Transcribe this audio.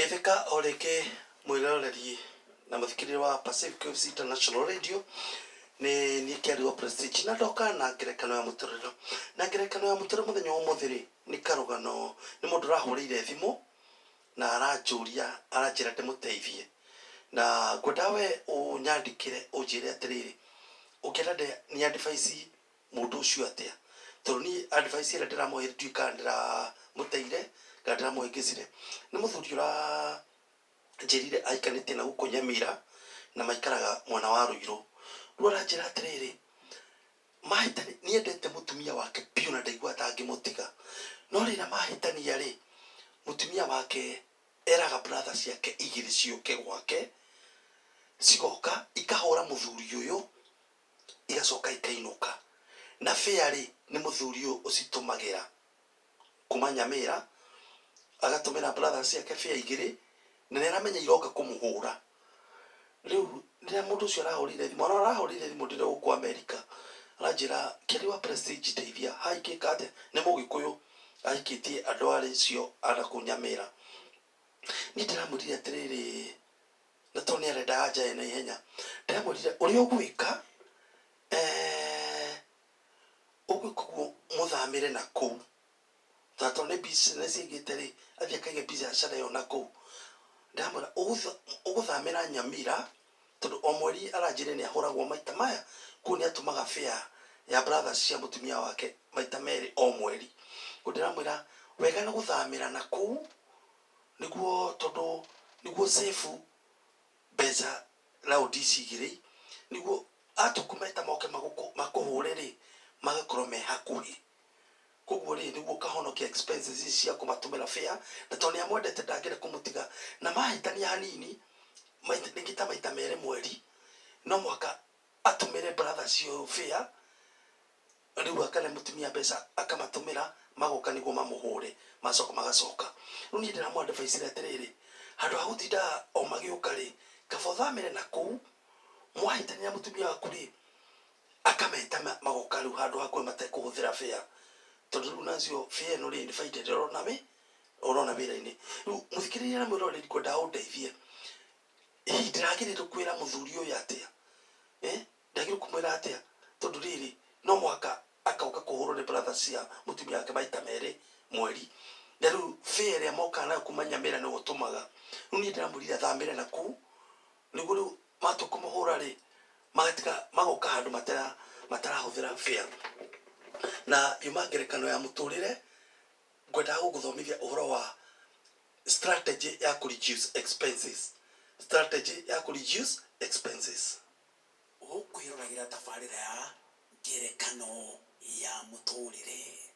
Geithĩka o rĩngĩ mwĩroreri na mũthikĩrĩria wa Pacific Waves International Radio. Nĩ niĩ Kĩari wa Prestige na ndoka na ngerekano ya mũtũrĩre. Na ngerekano ya mũtũrĩre mũthenya wa ũmũthĩ rĩ, nĩ karũgano, nĩ mũndũ ũrahũrĩire thimũ na aranjũria, aranjĩra ndĩmũteithie. Na ngwendaga we ũnyandĩkĩre ũnjĩre atĩrĩrĩ, ũngĩenda nĩ advice mũndũ ũcio atĩa? Tondũ niĩ advice ĩrĩa ndĩramũheire ndiũĩ kana ndĩramũteire kana ndĩramũhĩngĩcire. Nĩ mũthuri ũranjĩrire ahikanĩtie na gũkũ Nyamira na maikaraga mwena wa Ruiru. Rĩu aranjĩra atĩrĩrĩ, mahĩtania, nĩ endete mũtumia wake biũ na ndaiguaga ta angĩmũtiga. No rĩrĩa mahĩtania rĩ, mũtumia wake eraga brother ciake igĩrĩ ciũke gwake, cigoka ikahũra mũthuri ũyũ igacoka ikainũka. Na fare rĩ, nĩ mũthuri ũyũ ũcitũmagĩra kuma Nyamĩra, agatũmĩra brother ciake fare igĩrĩ, na nĩ aramenya iroka kũmũhũra. Rĩu rĩrĩa mũndũ ũcio arahũrĩire thimũ, ona arahũrĩire thimũ ndĩrĩ gũkũ America, aranjĩra Kĩari wa Prestige ndeithia, haha ingĩka atĩa? Nĩ mũgĩkũyũ, ahikĩtie andũ acio a nakũu Nyamĩra. Niĩ ndĩramwĩrire atĩrĩrĩ, na tondũ nĩ arendaga njae na ihenya, ndĩramwĩrire ũrĩa ũgwĩka, ũgwĩka ũguo mũthamĩre na kũu, na tondũ nĩ business aigĩte rĩ, athiĩ akaige biacara ĩyo na kũu. Ndĩramwĩra ũgũthamĩra Nyamira, tondũ o mweri aranjĩrire nĩ ahũragwo maita maya, koguo nĩ atũmaga fare ya brothers cia mũtumia wake maita merĩ o mweri. Koguo ndĩramwĩra wega nĩ gũthamĩra na kũu, nĩguo tondũ nĩguo save mbeca raũndi ici igĩrĩ, nĩguo atua kũmeta moke makũhũre rĩ, magakorwo me hakuhĩ. Koguo rĩ, nĩguo ũkahonokia expenses ici cia kũmatũmĩra fare, na tondũ nĩ amwendete ndangĩenda kũmũtiga. Na mahĩtania hanini, rĩngĩ ta maita merĩ mweri, no mũhaka atũmĩre brother cio fare, Rĩu akane mũtumia mbeca akamatũmĩra magoka nĩguo mamũhũre macoka magacoka. Rĩu niĩ ndĩramũ advice atĩrĩrĩ, handũ ha gũtinda o magĩũka rĩ, kaba ũthamĩre na kũu, mwahĩtania na mũtumia waku rĩ, akameta magoka rĩu handũ hakuhĩ matekũhũthĩra fare. Tondũ rĩu nacio fare ĩno rĩ, nĩ baida ĩrĩa ũrona wĩ ũrona wĩra-inĩ. Rĩu mũthikĩrĩria na mwĩroreri ngwendaga ũndeithie, hihi ndĩragĩrĩirwo kwĩra mũthuri ũyũ atĩa? Ndagĩrĩirwo kũmwĩra atĩa? Tondũ rĩrĩ, no mũhaka akoka kũhũrwo nĩ brother cia mũtumia wake maita merĩ mweri. Na rĩu fare ĩrĩa mokaga nayo kuma Nyamĩra nĩwe ũtũmaga. Rĩu niĩ ndĩramwĩrire athamĩre na kũu, nĩguo rĩu matua kũmũhũra rĩ, magatiga magoka handũ matarahũthĩra fare. Na yuma ngerekano ya mũtũrĩre, ngwendaga gũgũthomithia ũhoro wa strategy ya kũ reduce expenses, strategy ya kũ reduce expenses. Ũkwĩroragĩra tabarĩra ya Ngerekano ya Mũtũrĩre.